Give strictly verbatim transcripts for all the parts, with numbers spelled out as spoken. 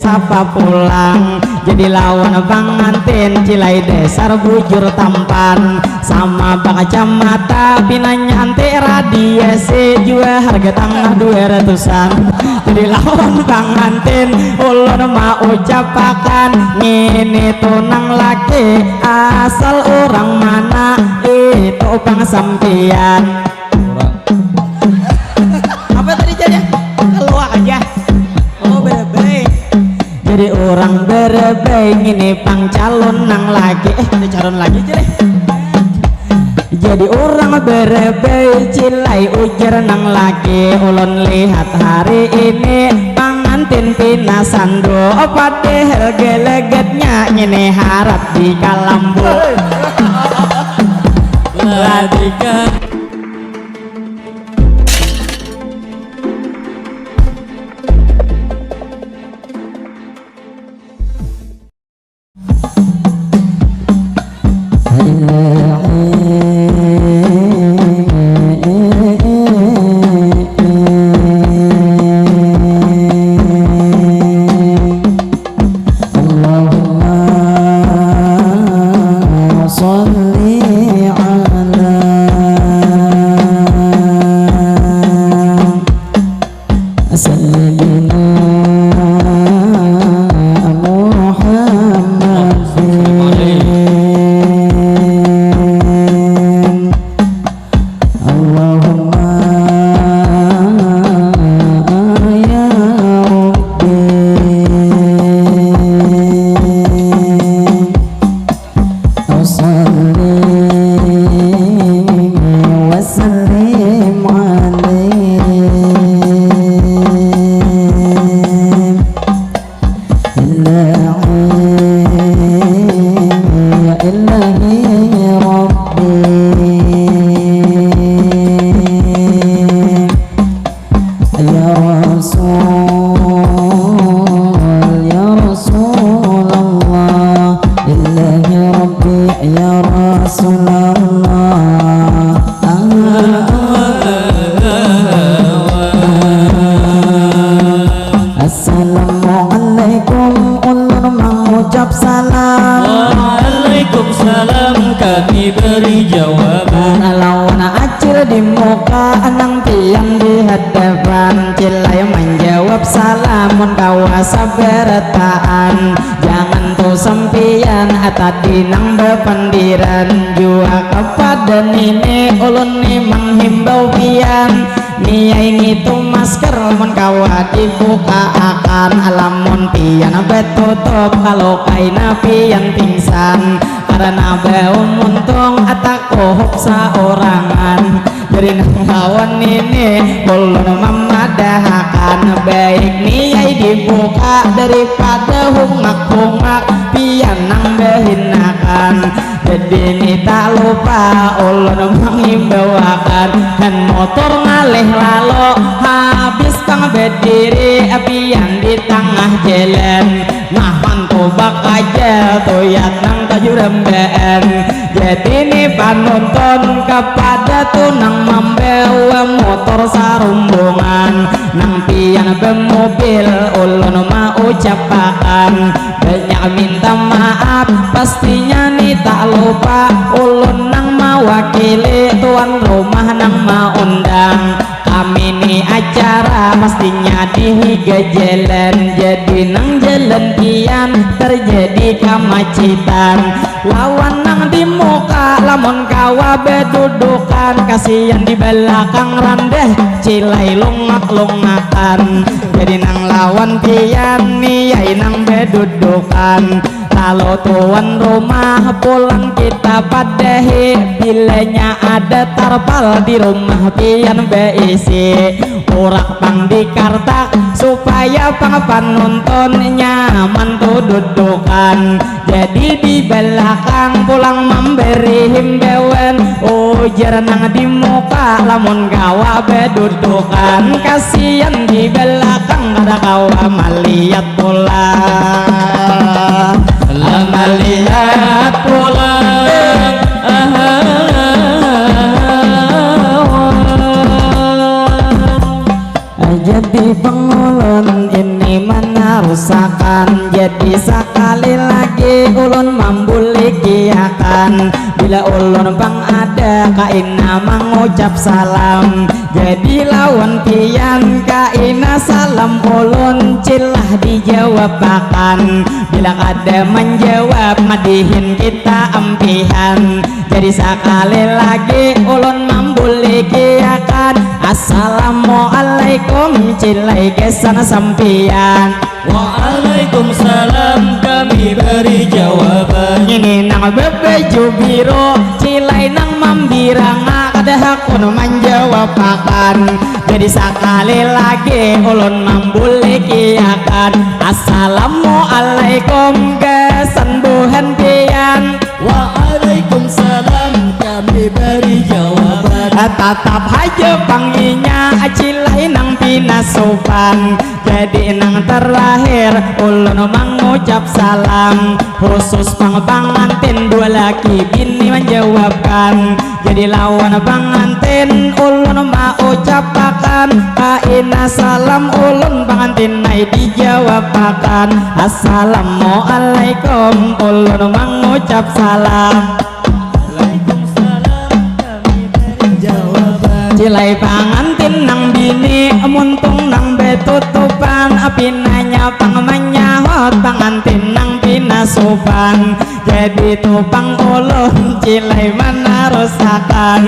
Sapa pulang jadi lawan pangantin, cilai dasar bujur tampan, sama bakacamata, pinanya anti radiasi, jua harga tangah dua ratusan. Jadi lawan pangantin ulun maucapakan, ngini tunang laki asal urang mana, itu pang sampian. Apa tadi jadinya? Keluar aja. Oh, berebai. Jadi orang berebai ini pang calon nang lagi. Eh, ada calon lagi aja deh. Jadi orang berebai cilai ujar nang lagi. Ulun lihat hari ini pangantin pina sandu. Oh, padahal gelegetnya ini harap di kalambu. Ladika. اللهم صل على سيدنا محمد. اللهم يا ربي وصلي وسلم عليه. إلهي يا إلهي يا ربي. يا رسول، يا رسول الله، إلهي ربي، يا رسول الله. Assalamualaikum, ulun mangucap salam. Waalaikumsalam, kami beri jawaban. Lawan acil di muka nang pian di hadapan, cilai manjawab salam mun kawa sabarataan. Jangan tu sampian, ah, tadi nang bapandiran jua kapada nini, ulun ni manghimbau pian. Niai ngitu masker mun kawa dibukaakan, lamun pian batutup kalu kaina pian pingsan. Karana bau muntung atakuhup saurangan. Jadi nang lawan nini ulun mamadahakan, baik niai dibuka daripada hungak-hungak pian nang bahinakan. Jadi ni tak lupa ulun mangimbauakan, han motor ngalih lalu habis pang badiri pian di tangah jalan. Nah, hantu bakajal tuyat nang tajurambaan. Jadi ni panuntun kapada tu nang mambawa motor sarumbungan, nang pian bamobil ulun maucapakan banyak minta maaf. Pastinya ni tak lupa ulun nang mawakili tuan rumah nang maundang. Kami ni acara pastinya di higa jalan, jadi nang jalan pian terjadi kamacitan. Lawan nang di muka lamun kawa badudukan, kasian di balakang randah cilai lungak-lungakan. Jadi nang lawan pian ni yai nang badudukan. Lalu tuan rumah pulang kita padahi, bilanya ada tarpal di rumah pian baisi. Urak pang dikartak supaya pang panuntun nyaman tu dudukan. Jadi di balakang pulang mambari himbauan, ujar nang di muka lamun kawa badudukan. Kasian di balakang kada kawa malihat pulang. Lah malihat pulang. Jadi pang ulun ini manarusakan. Jadi sakali lagi ulun mambulikiakan, bila ulun pang ada kaina mangucap salam. Jadi lawan pian kaina salam ulun cilah dijawabakan, bila kada manjawab madihin kita ampihan. Jadi sakali lagi ulun mambulikiakan, Assalamualaikum, cilai gasan sampian. Waalaikumsalam, kami beri jawaban. Ini nang babaju biru, cilai nang mambiranga, kada hakun manjawabakan. Jadi sakali lagi ulun mambulikiakan, Assalamualaikum, gasan buhan pian. Waalaikumsalam, kami beri jawaban. Tatap haja pang inya, cilai nang pina supan. Jadi nang terakhir ulun mangucap salam, khusus pang pangantin dua laki bini manjawabkan. Jadi lawan pangantin ulun maucapakan, kaina salam ulun pangantin ai dijawabakan. Assalamualaikum, ulun mangucap salam. Waalaikumsalam, kami beri jawaban. Cilai pangantin nang bini, muntung nang betutupan, pinanya pang manyahut pangantin nang pina supan. Jadi tu pang ulun cilai manarusakan,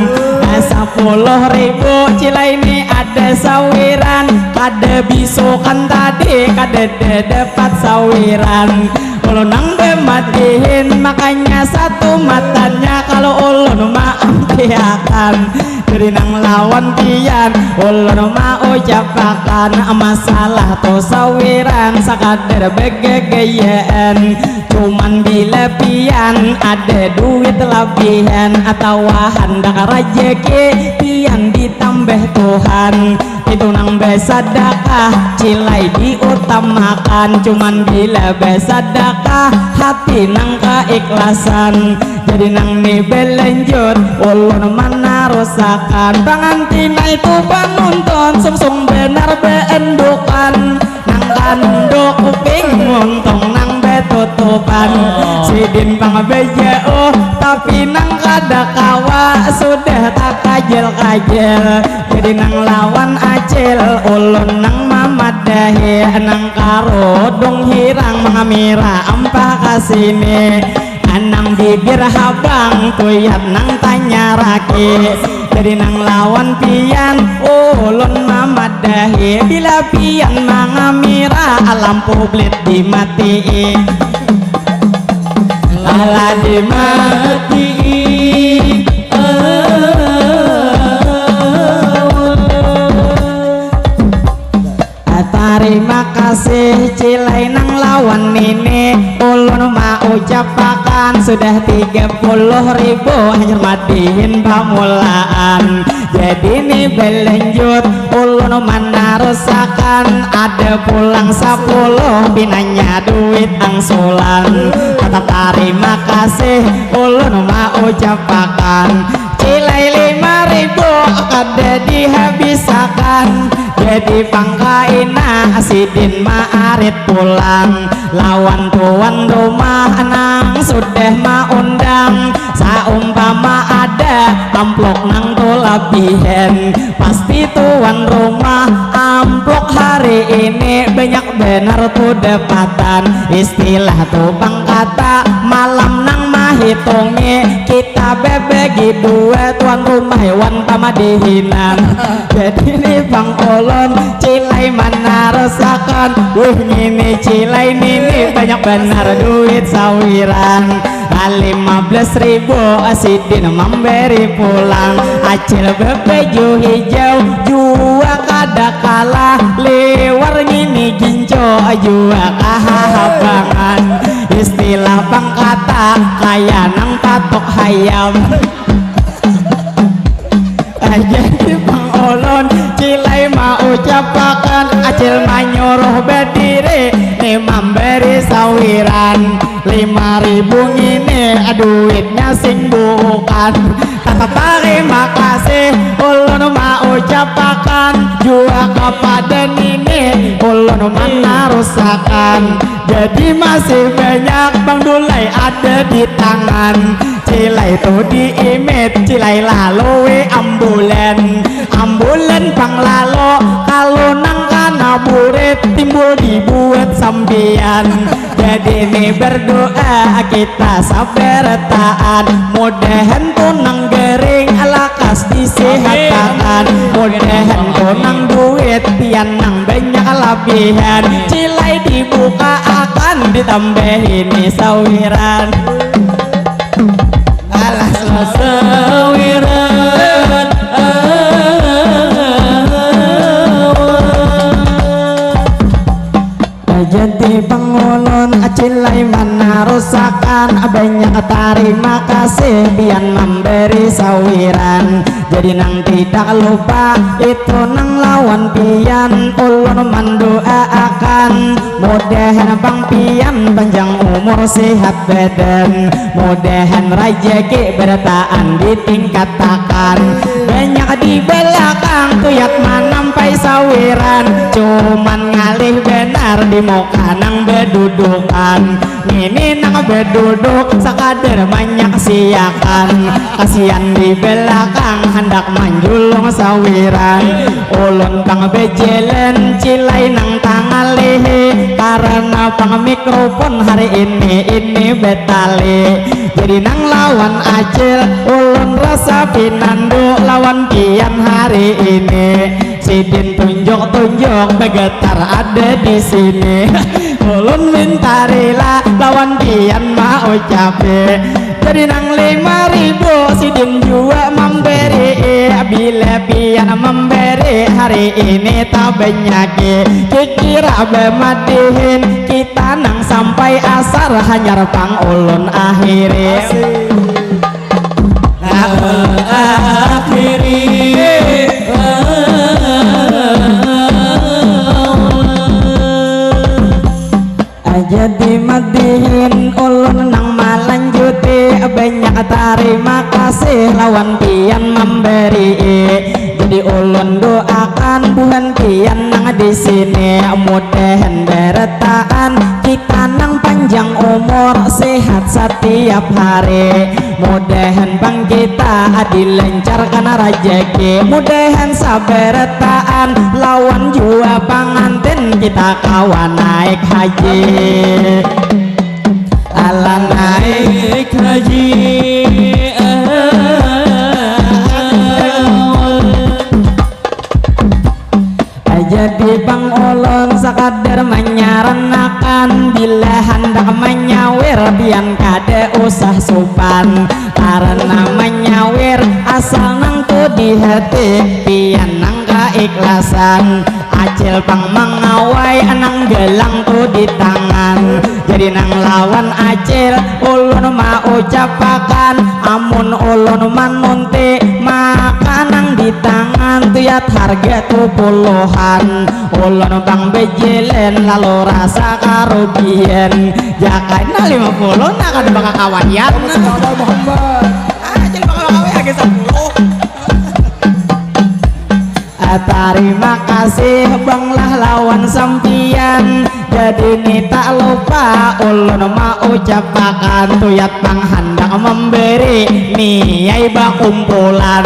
sepuluh ribu cilai ni ada sawiran, kada bisukan tadi kada dapat sawiran. Ulun nang bemadihin, makanya satu matanya kalau ulun maampiakan. Jadi nang lawan pian, ulun maucapakan, masalah tu sawiran sakadar bagagayaan. Cuman bila pian ada duit labihan atawa handak rajaki pian ditambah Tuhan, itu nang basadakah, cilai diutamakan. Cuman bila basadakah, hati nang keikhlasan. Jadi nang ni belanjut, ulun manarusakan. Pangantin itu panuntun, sungsung benar beendukan. Nang kanduk kuping, muntung nang betutupan. Sidin pang bejauh, tapi nang kada kawa, sudah takajal-kajal. Jadi nang lawan acil, ulun nang mamadahi, nang karudung hirang mangamira ampah kasini, nang bibir habang tuyat nang tanyaraki. Jadi nang lawan pian, ulun mamadahi, bila pian mangamira, lampu blit dimatii. Alah dimatii. Tarima kasih cilai nang lawan nini, ulun maucapakan sudah tiga puluh ribu hanyar madihin pamulaan. Jadi ni belanjut, ulun manarusakan, ada pulang sapuluh pinanya duit angsulan. Tatap tarima kasih ulun maucapakan, cilai lima ribu kada dihabisakan. Jadi pang kaina sidin maarit pulang lawan tuan rumah nang sudah maundang. Saumpama ada amplop nang tu labihan, pasti tuan rumah amplop hari ini banyak banar tu dapatan. Istilah tu pang kata malam nang mahitungi, kita bebagi dua, tuan rumah wan pamadihinan. Jadi ni pang ulun cilai manarusakan, wih ngini cilai nini banyak banar duit sawiran. Lima belas ribu sidin mambari pulang, acil bebaju hijau jua kada kalah, liwar ngini ginco jua kahahabangan. Istilah pang kata kaya nang patok hayam. Jadi pang ulun cilai maucapakan, acil manyuruh badiri ni mambari sawiran. Lima ribu ngini duitnya sing bukan. Tatap tarima kasih ulun maucapakan jua kapada nini Ulun manarusakan, jadi masih banyak bang dulai ada di tangan. Cilai tu diimit, cilai lalui ambulan. Ambulan pang lalu, kalau nang kana burit timbul dibuat sampian. Jadi ni berdoa kita sabarataan, mudahan tu nang gering lakas disihatakan, mudahan tu nang duit pian nang banyak labihan, cilai dibukaakan ditambahi ni sawiran. Alah, sasawiran. Jadi pang ulun cilai manarusakan, banyak tarima kasih pian mambari sawiran. Jadi nang tidak lupa itu nang lawan pian, ulun mandoaakan mudahan pang pian panjang umur, sihat badan, mudahan rajaki barataan ditingkatakan. Banyak di balakang tuyat manampai sawiran, cuman ngalih banar di muka nang badudukan. Ngini nang baduduk sakadar manyaksiakan, kasian di balakang handak manjulung sawiran. Ulun pang bajalan cilai nang tangalihi, karana pang mikrofon hari ini ini batali. Jadi nang lawan Acil ulun rasa pinandu lawan pian hari ini. Sidin tunjuk-tunjuk begetar ada di sini. Ulun minta rila lawan pian maucapi. Jadi nang lima ribu sidin jua mamberi. Bila pian mamberi hari ini tak banyaki, kikira bamadihin kita nang sampai asar hanyar pang ulun akhiri. Asik. Akhiri. Jadi madihin ulun nang malanjuti, banyak tarima kasih lawan pian mamberi. Jadi ulun doakan buhan pian nang di sini mudahan barataan kita nang panjang umur, sehat satiap hari. Mudahan pang kita dilancarkan rajaki, mudahan sabarataan lawan jua pangantin kita kawa naik haji. Ala naik haji. Jadi pang ulun sakadar manyaranakan, bila handak manyawir pian kada usah supan, karana manyawir asal nang tu di hati pian nang kaikhlasan. Acil pang mangawai nang galang tu di tangan. Jadi nang lawan Acil ulun maucapakan, amun ulun manunti maka nang di tangan tuyat harga tu puluhan. Ulun pang bajalan lalu rasa karugian. Jaka na lima puluh nah kada bakakawaian. Acil bakakawai harga sapuluh. Ah, tarima kasih bang lah lawan sampian. Jadi ni tak lupa ulun maucapakan tuyat pang handak mamberi ni ai bakumpulan.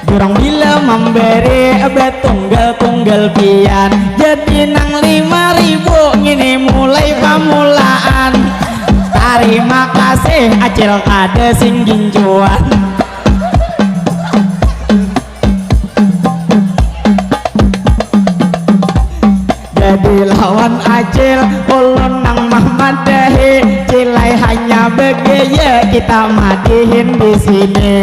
Jurang bila mamberi batunggal-tunggal pian. Jadi nang lima ribu ngini mulai pamulaan. Tarima kasih Acil kada sing gincuan. Jadi lawan Acil ulun nang mamadahi, cilai hanya bagaya kita madihin di sini.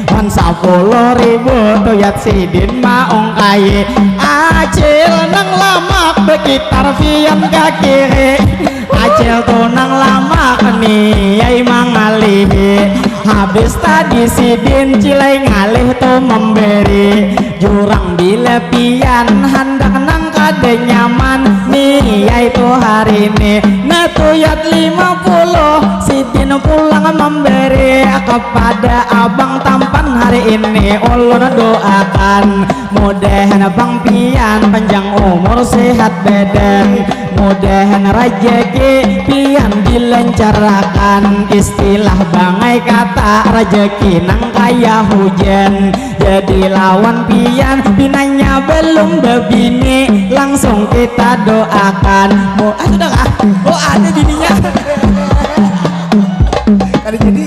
Wan sapuluh ribu tuyat sidin maungkai. Acil nang lamak bakitar pian ka kiri. Acil tu nang lamak ni ai mangalihi. Habis tadi sidin cilai ngalih tu mamberi. Jurang bila pian handak nang kada nyaman ni ai tu hari ni. Nah tuyat lima puluh sidin pulang mamberi kapada abang tampan hari Ini ulun doakan, mudahan pang pian panjang umur, sehat badan, mudahan rajaki pian dilancarakan. Istilah bangai kata, rajaki nang kaya hujan. Jadi lawan pian, pinanya belum bebini, langsung kita doakan. Mu- ah, sudah kah? Oh, ada bininya. Kada jadi.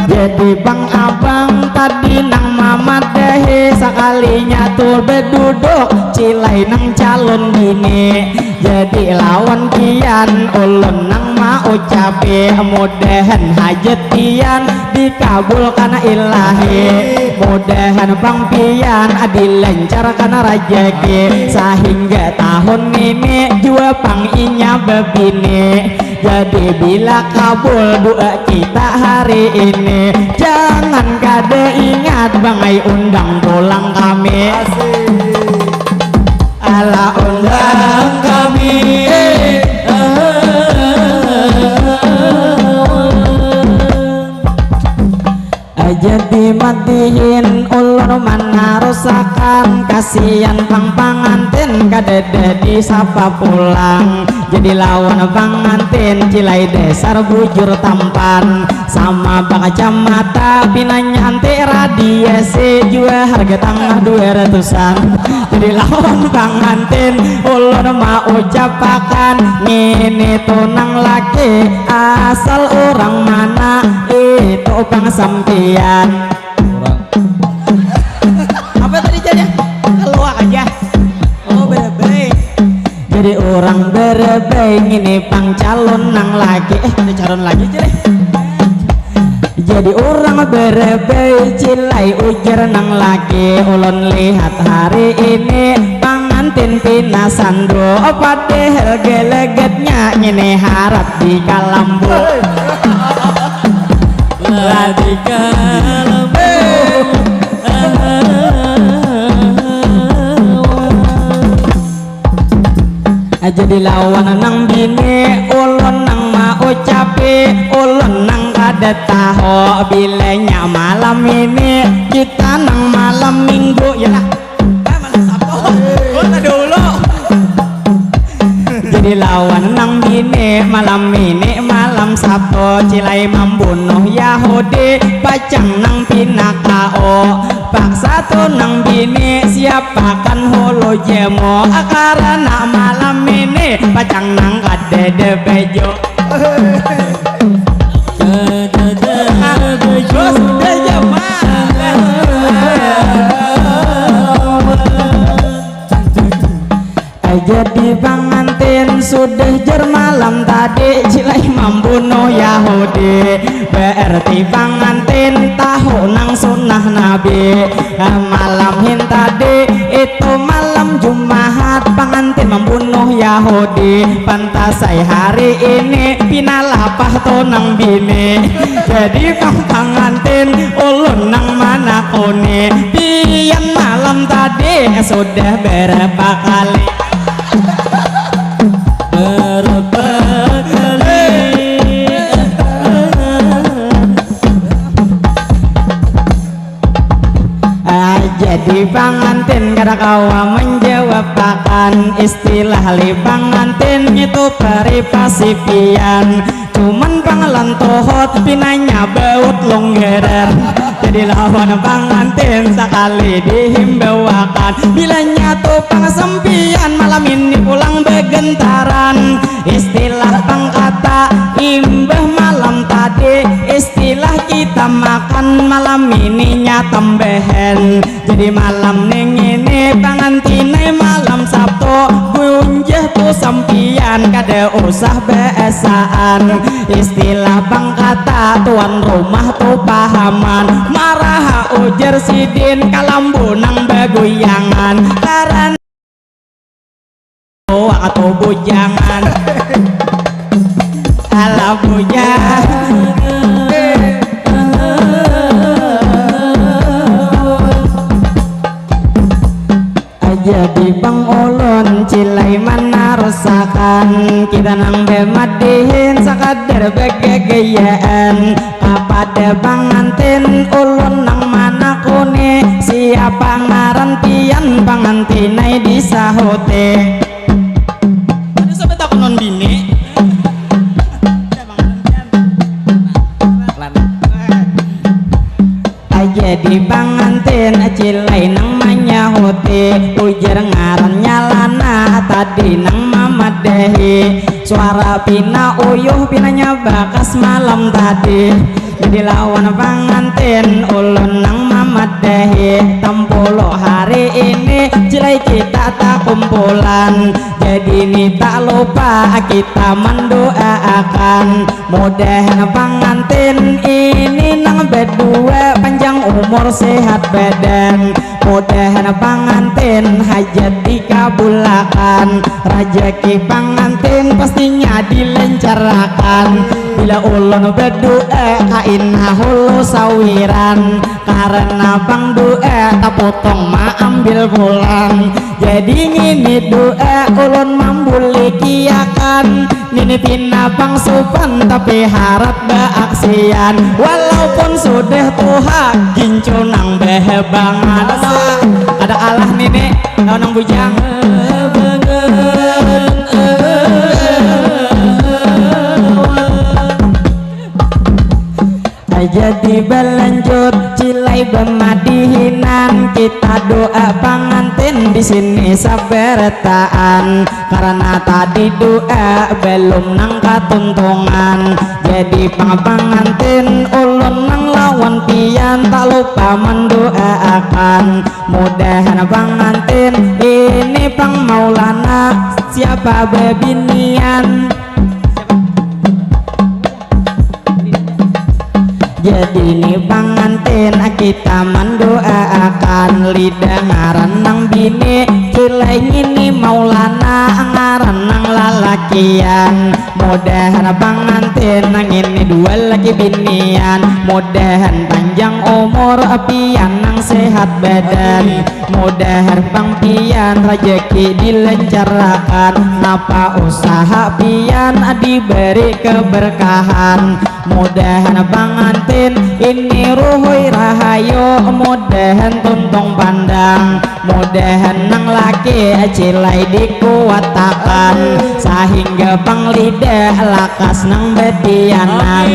Jadi bang abang tadi nang mamadahi, sakalinya tuh beduduk cilai nang calon bini. Jadi lawan pian ulun nang maucapi, mudahan hajat pian dikabulkan ilahi, mudahan bang pian dilancarkan rajaki, sahingga tahun ini jua pang inya bebini. Jadi bila kabul doa kita hari ini, jangan kada ingat bangai undang pulang kami. Asik. Ala undang kami. Jadi matihin ulun manarusakan, kasian pang pangantin kadada disapa pulang. Jadi lawan pangantin cilai dasar bujur tampan, sama bakacamata pinanya anti radiasi jua harga tangah dua ratusan. Jadi lawan pangantin ulun maucapakan, ngini tu nang laki asal urang mana, itu pang sampian. Apa tadi jadinya? Keluar aja. Oh, berebai. Jadi urang berebai, ngini pang calon nang laki. Eh, ada calon lagi aja deh. Jadi urang berebai, cilai ujar nang laki. Ulun lihat hari ini pangantin pina sandu, padahal gelegetnya ngini harat di kalambu. Lah di kalambu. Jadi lawan nang bini, ulun nang maucapi, ulun nang kada tahu, bilanya malam ini kita nang malam minggu, yalah. Ah, malam Sabtu. Ulun ada ulu. Jadi lawan nang bini, malam ini malam Sabtu, cilai mambunuh Yahudi, pacang nang pina K O. Paksa tu nang bini, siapakan hulu jemo, karana malam ini pacang nang kadada baju. Kadada baju. Sudah jama. Jadi pangantin sudah jar malam tadi, cilai mambunuh Yahudi. Berarti pangantin tahu nang sunnah Nabi. Malam hin tadi itu malam Jumahat, pangantin mambunuh Yahudi. Pantasai hari ini pina lapah tu nang bini. Jadi pang pangantin ulun nang manakuni, pian malam tadi sudah berapa kali? Berapa kali? Ah, jadi pangantin kada kawa manjawabakan, istilah li pangantin itu privasi pian. Cuman pangalan tohot pinanya baut longgaran. Jadi lawan pangantin sakali dihimbawakan, bilanya tu pang sampian malam ini pulang begentaran. Istilah pangkata imbah malam tadi, istilah kita makan malam ini nya tambahan. Jadi malam ning ini pangantin ai malam Sabtu, gunjah tu sampian kada usah baasaan. Istilah pangkata tuan rumah tu pahaman, maraha ujar sidin kalambu nang baguyangan. Karana waktu bujangan. Alah bujang. Jadi pang ulun cilai manar Rasakan kita nang bemadihin sakadar bagagayaan. Kapada pangantin ulun nang manakuni, siapa ngaran pian pangantinai disahuti. Ada sahabat aku non bini. Jadi pangantin cilai nang manyahuti, ujar ngarannya Lana tadi nang mamadahi. Suara pina uyuh pinanya bakas malam tadi. Jadi lawan pangantin ulun nang mamadahi, tampulu hari ini cilai kita takumpulan. Jadi ni tak lupa kita manduaakan, mudahan pangantin ini nang badua panjang umur sehat badan. Mudahan pangantin hajat dikabulakan, rajaki pangantin pastinya dilencarakan. Bila ulun badua kaina hulu sawiran, karena pang dua tapotong maambil pulang. Jadi ngini dua ulun mambulikiakan, nini pina pang supan tapi harat baaksian. Walaupun sudah tuha, gincu nang bahabangan. Kada kalah nini lawan nang bujang. Jadi balanjut cilai bamadihinan, kita doa pangantin di sini sabarataan, karena tadi doa belum nang katuntungan. Jadi pang pangantin ulun nang lawan pian tak lupa mendoaakan, mudahan pangantin ini pang Maulana siapa bebinian. Jadi ni pangantin kita mandoaakan, Lida ngaran nang bini, cilai ngini Maulana ngaran nang lalakian. Mudahan pangantin nang ini dua laki binian, mudahan panjang umur pian nang sehat badan. Mudahan pang pian rajaki dilencarakan, napa usaha pian diberi keberkahan. Mudahan pangantin ini ruhui rahayu, mudahan tuntung pandang, mudahan nang laki cilai dikuatakan, sahingga pang lidah lakas nang batianan.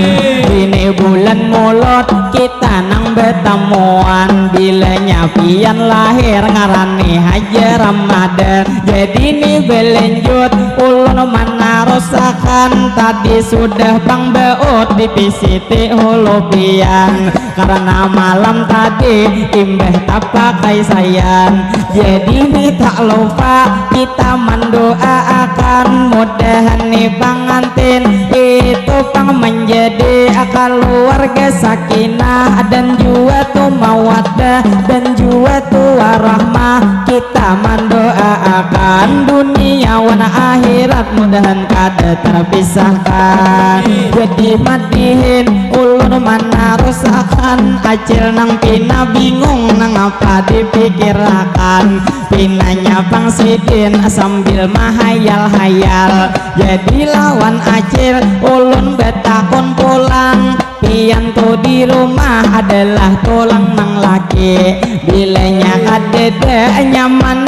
Ini bulan mulud kita nang batamuan, bilanya pian lahir ngarani haja Ramadan. Jadi ni balanjut ulun manarusakan, tadi sudah pang baut dipisiti hulu pian, karena malam tadi imbah tapakai sayan. Jadi ni tak lupa kita mandoaakan, mudahan ni pangantin itu pang menjadi kaluarga sakinah dan jua tu mawaddah dan jua tu warahmah. Kita mandoaakan dunia wan akhirat mudahan kada terpisahkan. Jadi madihin ulun manarusakan, acil nang pina bingung nangapa dipikirakan. Pinanya pang sidin sambil mahayal-hayal. Jadi lawan acil ulun batakun pulang, pian tu di rumah adalah tulang nang laki. Bilanya kadada nyaman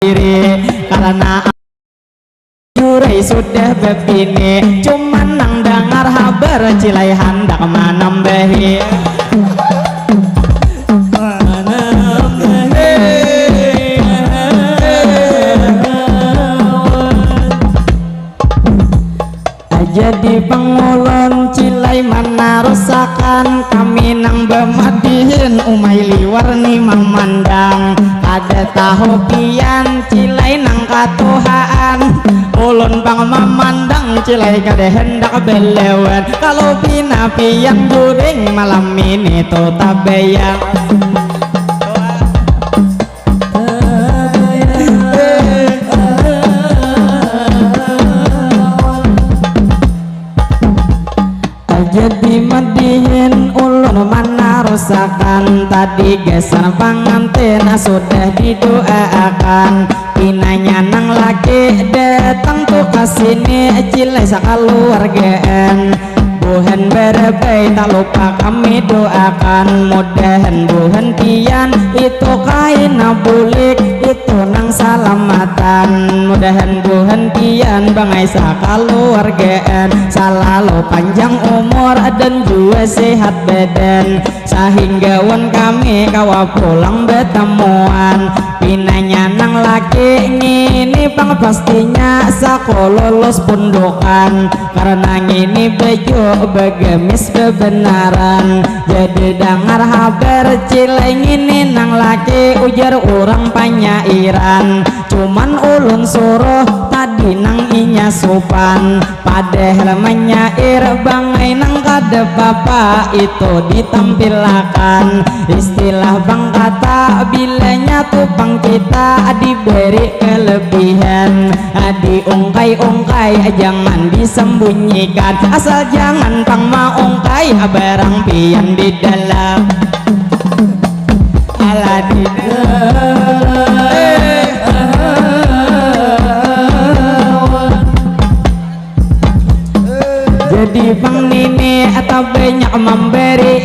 diri, karena jurai sudah bebini, cuman nang dangar habar cilai handak manambahi. Jadi pang ulun cilai manarusakan, kami nang bamadihin umai liwar ni mamandang. Kada tahu pian cilai nang katuhaan, ulun pang mamandang cilai kada handak balawan. Kalau pina pian guring malam ini tu tabayang. Jadi madihin ulun manarusakan, tadi gasan pangantin sudah didoaakan. Datang tu ka sini cilai sakaluargaan. Buhan barabai tak lupa kami doakan. Mudahan buhan pian itu kaina bulik, itu nang salamatan. Mudahan buhan pian bangai sakaluargaan salalu panjang umur dan jua sehat badan. Sahingga wan kami kawa pulang batamuan. Pinanya nang laki ngini pang pastinya saku lulus pundukan. Karena ngini baju bagamis bebanaran. Jadi dangar habar cilai ngini nang laki ujar urang panyairan. Cuman ulun suruh tadi nang inya supan. Padahal manyair bangai nang kada papa itu ditampilakan. Istilah bangkata bilanya tu pang kita diberi kelebihan. Diungkai-ungkai jangan disembunyikan. Asal jangan pang maungkai barang pian di dalam. Alah di dalam. Jadi pang nini atau banyak memberi.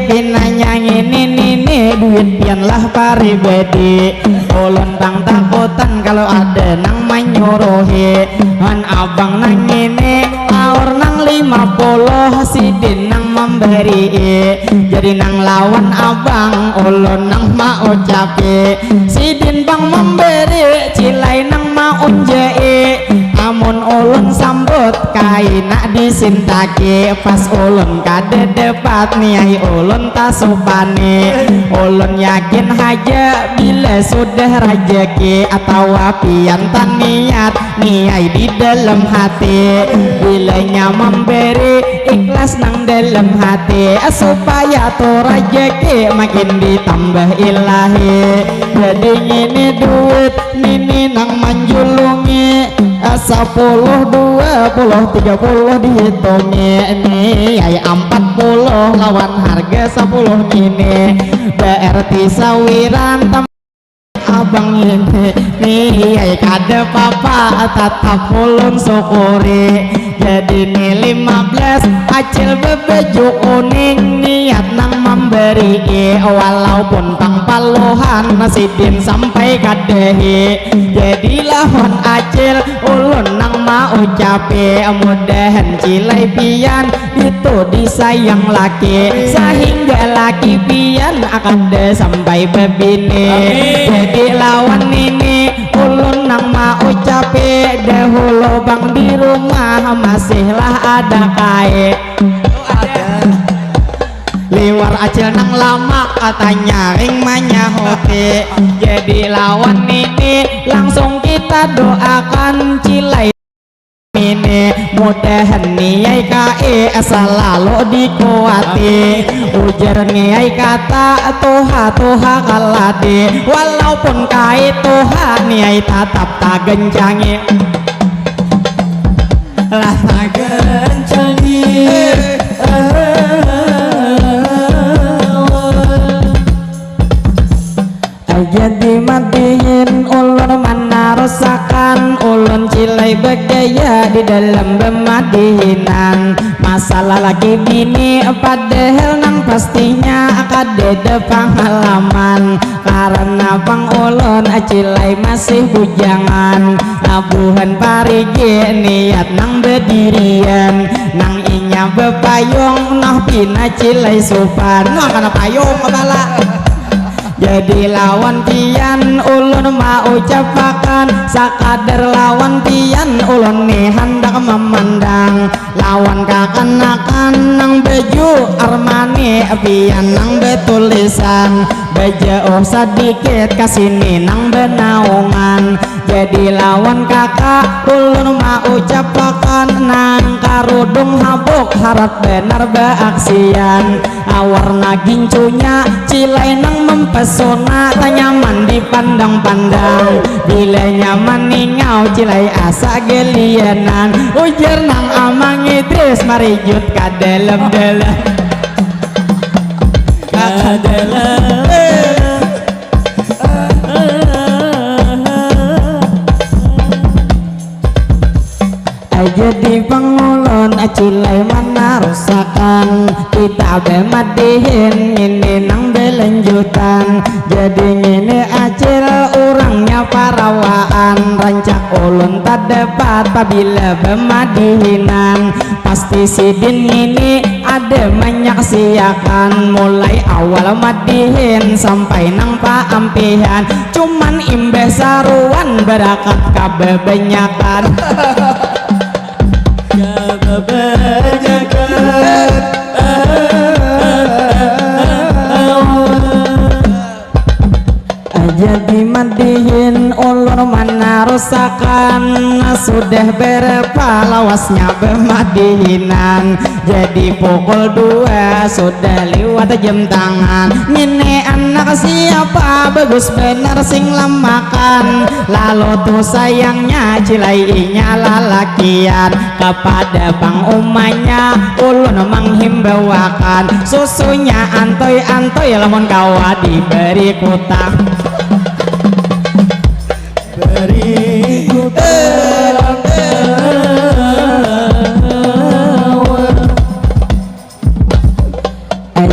Pinanya ngini nini duit pian lah paribadi. Ulun pang takutan kalau ada nang manyuruhi. Wan abang nang ngini aur nang lima puluh sidin nang memberi. Jadi nang lawan abang ulun nang maucapi. Sidin pang memberi cilai nang maunjai. Amun ulun sambut kaina disintaki. Pas ulun kada dapat niai ulun tasupani. Ulun yakin haja bila sudah rajaki atawa pian taniat niai di dalam hati. Bilanya memberi ikhlas nang dalam hati supaya tu rajaki makin ditambah ilahi. Jadi ngini duit nini nang manjulungi. Sapuluh, dua puluh, tiga puluh dihitungi. Niai ampat puluh lawan harga sapuluh nini. Berarti sawiran tam-, abang ini niai kada papa tatap ulun syukuri. Jadi ni lima belas acil bebaju kuning niat nang memberi. Walaupun pang paluhan sidin sampai kadahi. Jadi lawan acil ulun nang maucapi. Mudahan cilai pian itu disayang laki. Sahingga laki pian akan sampai bebini. Jadi lawan nini ulun nang maucapi. Dahulu bang di rumah masihlah ada kai. Liwar acil nang lama katanya ring manyahuti. Jadi lawan nini langsung kita doakan cilai nini. Mudahan niai kai salalu dikuati. Ujar niai kata tuha-tuha kaladi. Walaupun kai tuha niai tatap tagencangi. Lah tagencangi. Jadi madihin ulun manarusakan ulun cilai bagaya di dalam bemadihinan. Masalah laki bini padahal nang pastinya kadada pangalaman. Karena pang ulun cilai masih bujangan. Buhan parigi niat nang bedirian. Nang inya bepayung nah pina cilai supan. Nah kana payung kepala. Jadi lawan pian ulun maucapakan sakadar lawan pian ulun ni handak memandang lawan kakanakan nang baju Armani pian nang betulisan bejauh sadikit kasini nang benaungan. Jadi lawan kakak ulun maucapakan nang karudung habuk harat benar beaksian. Warna gincunya cilai nang mempesona tanyaman dipandang-pandang. Bila nyaman ningau cilai asa gelianan ujar nang amang Idris marijut ka dalam-dalam. Ka dalam. Jadi pangulun acilai manarusakan, kita bemadihin ini nang belanjutan. Jadi ngini acil urangnya parawaan, rancak ulun tadapat pabila bemadihinan. Pasti sidin ngini ada manyaksiakan, mulai awal madihin sampai nang paampihan. Cuman imbah saruan barakat kababanyakan. Kababanyakan. Jadi madihin ulun manarusakan, sudah berapa lawasnya bemadihinan. Jadi pukul dua sudah liwat jam tangan. Ngini anak siapa bagus benar sing lamakan. Lalu tu sayangnya cilai inya lalakian. Kapada pang umanya ulun manghimbawakan, susunya antoi-antoi lamun kawa diberi kutang. Beri kutang.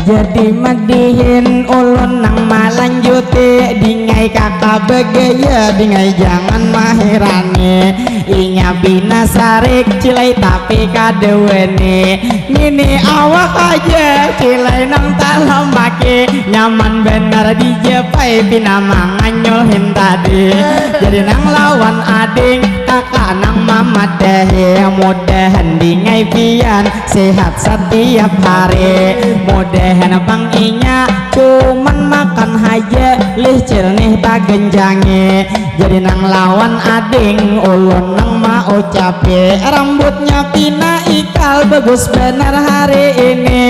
Jadi madihin ulun nang malanjuti, dingai kaka bagaya, dingai jangan mahirani. Inya pina sarik cilai tapi kada wani. Ngini awak aja cilai nang talamaki, nyaman banar dijapai pina manganyul hintadi. Jadi nang lawan ading kaka nang mamadahi, mudahan dingai pian sehat satiap hari. Mudahan pang inya cuman makan haja, lih cil nih tagenjangi. Jadi nang lawan ading ulun nang maucapi, rambutnya pina ikal bagus banar hari ini.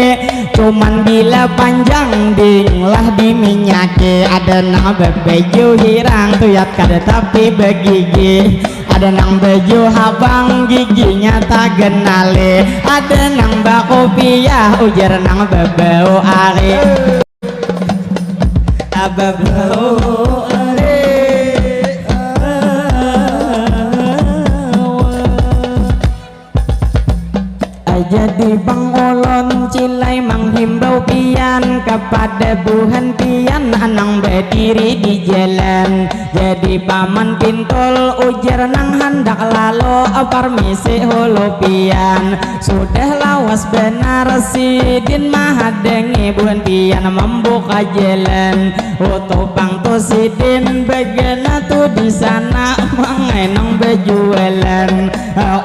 Cuman bila panjang ding lah diminyaki, ada nang babaju hirang tuyat kada tapi bagigi. Ada nang baju habang giginya tagenali, ada nang bakupiah ujar nang babau ari. Babau ari. Jadi pang ulun cilai manghimbau pian kapada buhan pian nang badiri di jalan. Jadi paman pintul ujar nang handak lalu, parmisi hulu pian. Sudah lawas banar sidin mahadangi buhan pian mambuka jalan. Utuh pang tu sidin bagana tu di sana mangainang bajualan.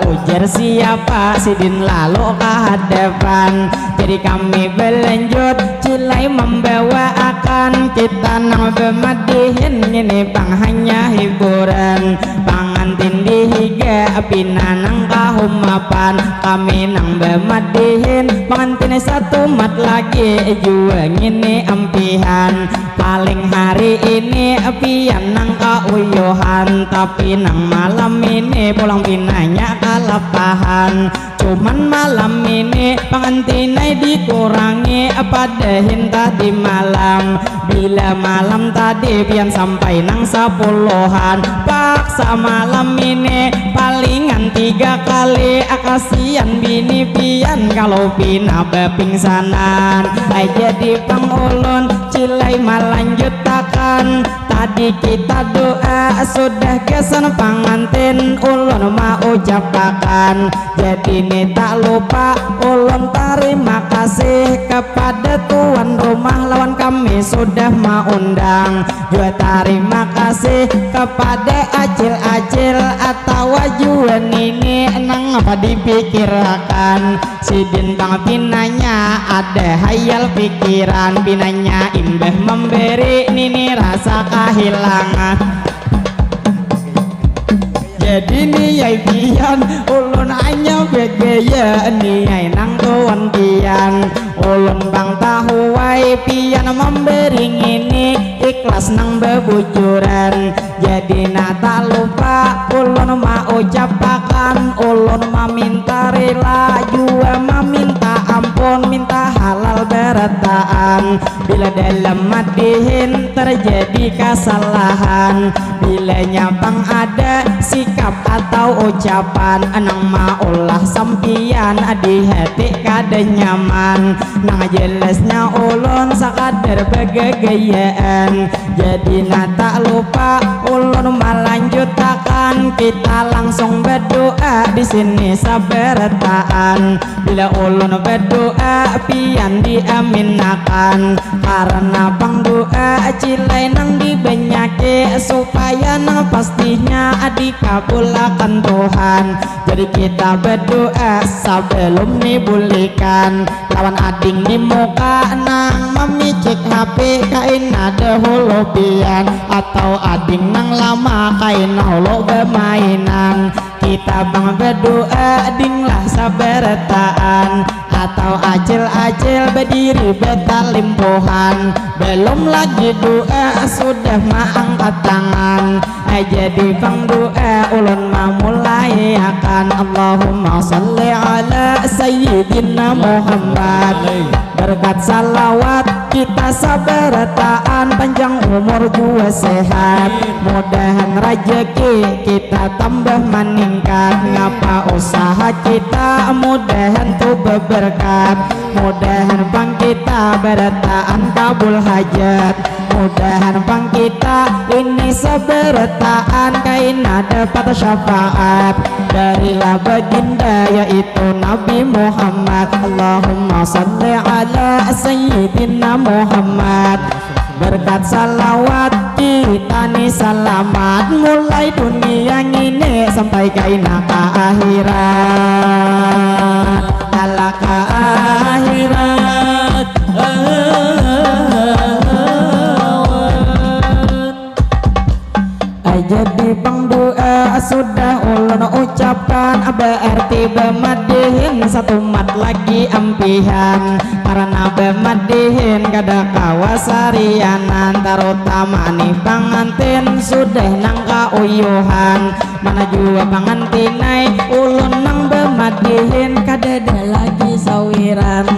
Ujar siapa sidin lalu ka hadapan. Jadi kami balanjut cilai mambawaakan kita nang bamadihin ngini pang hanya hiburan. Pangantin di higa pina nang kahumapan, kami nang bamadihin pangantin satumat lagi jua ngini ampihan. Paling hari ini pian nang kauyuhan, tapi nang malam ini pulang pinanya kalapahan. Cuman malam ini pangantinai dikurangi pada hintah di malam. Bila malam tadi pian sampai nang sapuluhan, paksa malam ini palingan tiga kali. Kasian bini pian kalau pina bapingsanan. Ai jadi pang ulun cilai malanjutakan. Tadi kita doa sudah gasan pangantin ulun maucapakan. Jadi ni tak lupa ulun tarima kasih kepada tuan rumah lawan kami sudah maundang. Jua tarima kasih kepada acil-acil atawa jua nini nang apa dipikirakan. Sidin pang pinanya ada hayal pikiran, pinanya imbah memberi nini rasa kahilangan. Jadi niai pian ulun hanya begaya niai nang tuan pian. Ulun pang tahuai pian memberi ngini ikhlas nang bebujuran. Jadi nah tak lupa ulun maucapakan, ulun maminta rila jua maminta ampun, minta halal berataan. Bila dalam madihin terjadi kasalahan, bilanya pang ada sikap atau ucapan nang maulah sampiyan di hati kada nyaman, nang jelasnya ulun sakadar bagagayaan. Jadi nah tak lupa ulun malanjutakan, kita langsung berdoa di sini sabarataan. Bila ulun berdoa pian diaminakan, karena pang doa cilai nang dibanyaki supaya nang pastinya dikabulakan Tuhan. Jadi kita berdoa sebelum dibulikan lawan ading di muka nang mamicik H P kaina dahulu pian, atau ading nang lama kaina hulu bamainan. Kita pang berdoa dinglah sabarataan, atau acil-acil berdiri betalimpuhan. Belum lagi doa sudah maangkat tangan. Jadi pang doa ulun mamulaiakan, Allahumma salli ala Sayyidina Muhammad. Berkat salawat kita sabarataan, panjang umur jua sehat, mudahan rajaki kita tambah maningkat, ngapa usaha kita mudahan tu beberkat, mudahan pang kita barataan kabul hajat, mudahan pang kita ini sabarataan kaina dapat syafaat darilah baginda yaitu Nabi Muhammad. Allahumma salli ala Sayyidina Muhammad. Berkat salawat kita ni salamat mulai dunia ngini sampai kaina ka akhirat. Ala ka akhirat. Jadi pang doa sudah ulun ucapkan, berarti bamadihin satumat lagi ampihan. Karena bamadihin kada kawa sarianan, terutama ni pangantin sudah nang kauyuhan. Mana jua pangantinai ulun nang bamadihin, kadada lagi sawiran.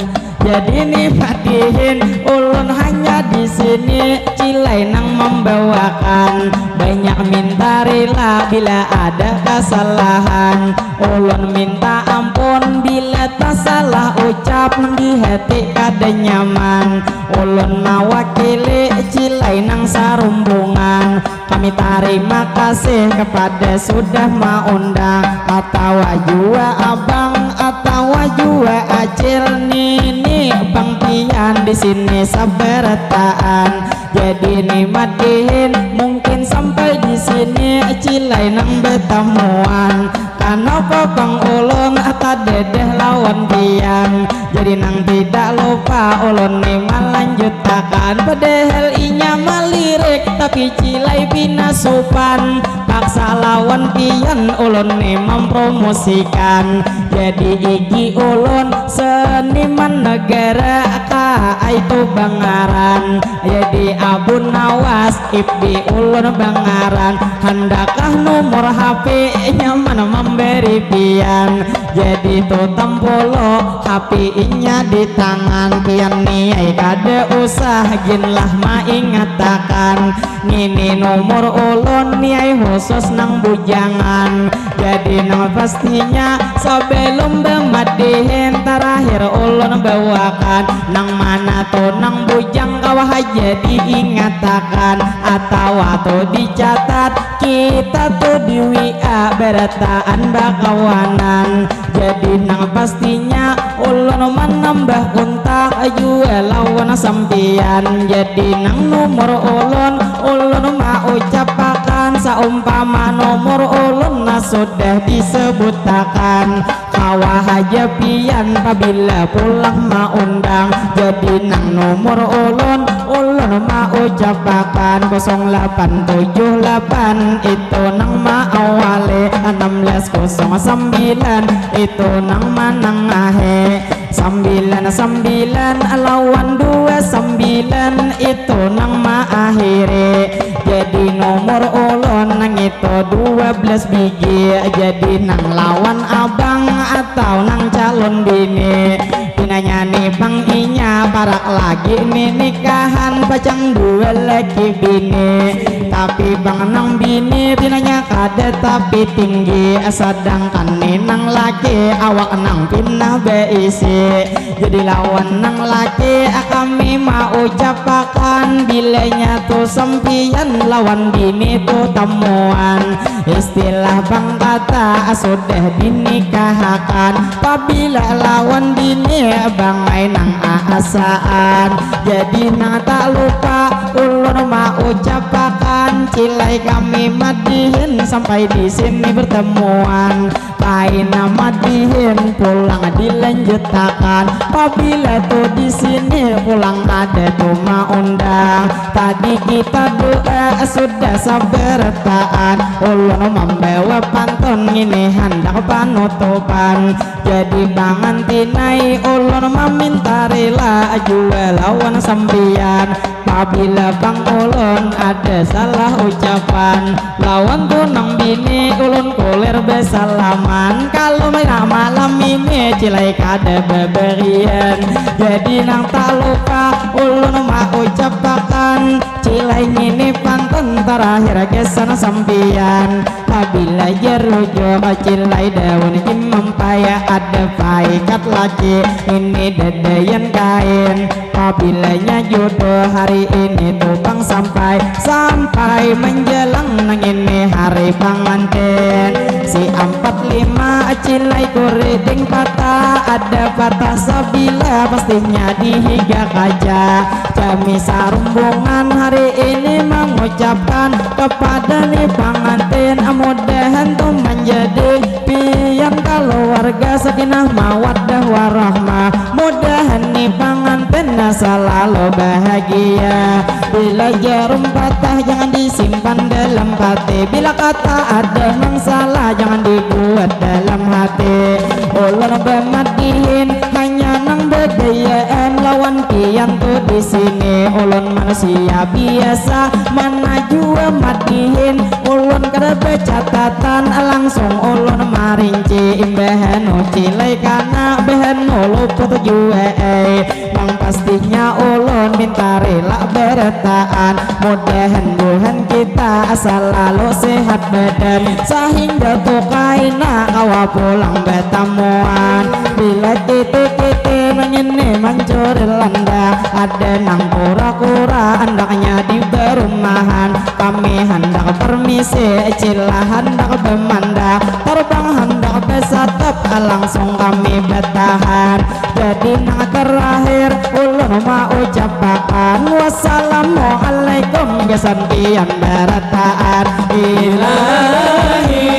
Jadi ni madihin ulun hanya di sini, cilai nang mambawakan. Banyak minta rila bila ada kasalahan. Ulun minta ampun bila tasalah ucap, nang di hati kada nyaman. Ulun mawakili cilai nang sarumbungan. Kami tarima kasih kepada sudah maundang, atawa jua abang, atawa jua acil, nini pang pian di sini sabarataan. Jadi ni madihin mungkin sampai di sini, cilai nang batamuan. Kanapa pang ulun tadadah lawan pian? Jadi nang tidak lupa ulun ni malanjutakan, padahal inya malirik tapi cilai pina supan. Paksa lawan pian ulun ni mampromosikan. Jadi iki ulun seniman negara, ka itu bangaran. Jadi Abu Nawas, F B ulun bangaran. Handakkah nomor H P nyaman mambari pian? Jadi tu tampolo H P inya di tangan pian ni ai, kada usah gin lah maingatakan. Ngini nomor ulun ni ai khusus nang bujangan. Jadi nang pastinya sebelum bamadihin terakhir ulun bawakan, nang mana tu nang bujang kawa haja diingatakan, atawa tu dicatat kita tu di W A barataan bakawanan. Jadi nang pastinya ulun manambah kontak jua lawan sampian. Jadi nang nomor ulun, ulun maucapakan saumpama nomor ulun nah sudah disebutakan. Kawa haja pian pabila pulang maundang. Jadi nang nomor ulun, ulun maucapakan kosong lapan tujuh lapan itu nang maawali, enam belas kosong sembilan itu nang manangahi, sembilan sembilan lawan dua sembilan itu nang maakhiri. Jadi nomor ulun nang itu dua belas biji. Jadi nang lawan abang atau nang calon bini, pina Nyani pang inya parak lagi ni nikahan pacang dua laki bini. Tapi pang nang bini pinanya kada tapi tinggi, sadangkan ni nang laki awak nang pina beisi. Jadi lawan nang laki kami maucapakan bilanya tu sampiyan lawan bini tu tamuan. Istilah pang kata sudah dinikahakan. Pabila lawan bini bangai nang aasaan. Jadi nang tak lupa ulun maucapakan cilai kami madihin sampai di sini bertemuan. Paina madihin pulang dilanjutakan. Pabila tu di sini pulang ada tu maundang. Tadi kita doa sudah sabarataan. Ulun mambawa pantun ngini handak panutupan. Jadi pangantinai ulun maminta rila jua lawan sampiyan. Pabila pang ulun ada salah ucapan lawan tu nang bini ulun kulir besalaman. Kalau malam ini cilai kada beberian. Jadi nang tak lupa ulun maucapakan cilai ngini pantun terakhir kesan sampiyan. Pabila jerujuk cilai daun jimam paya ada paikat laki ini dadayan kain. Pabilanya jodoh hari ini tu pang sampai sampai menjelang nang ini hari pangantin. Si ampat lima cilai kuriting patah ada patah sabila pastinya dihiga kaja. Kami sarumbungan hari ini mengucapkan kepada ni pangantin mudahan tu menjadi pian keluarga sakinah mawaddah warahmah. Mudahan ni pangantin selalu bahagia. Bila jarum patah jangan disimpan dalam hati. Bila kata ada nang salah jangan dibuat dalam hati. Ulun bamadihin hanya nang bedayaan lawan pian tu di sini. Ulun manusia biasa mana jua madihin. Ulun kada bacatatan langsung ulun marinci. Imbah anu cilai kana bahan luput jua ai. Nang pastinya ulun minta rila barataan. Mudahan buhan kita selalu sehat badan sehingga tu kaina kawa pulang batamuan. Bila kiti-kiti mangini mancuri landa ada nang kura-kura andaknya di barumahan. Kami handak permisi cila handak bamanda tarbang handak basatap langsung kami batahan. Jadi nang terakhir ulun maucapakan wassalamualaikum gasan pian barataan. Ilahi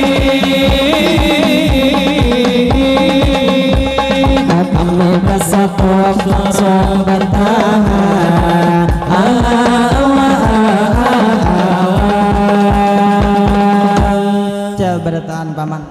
kami basatap langsung batahan. Coba barataan paman.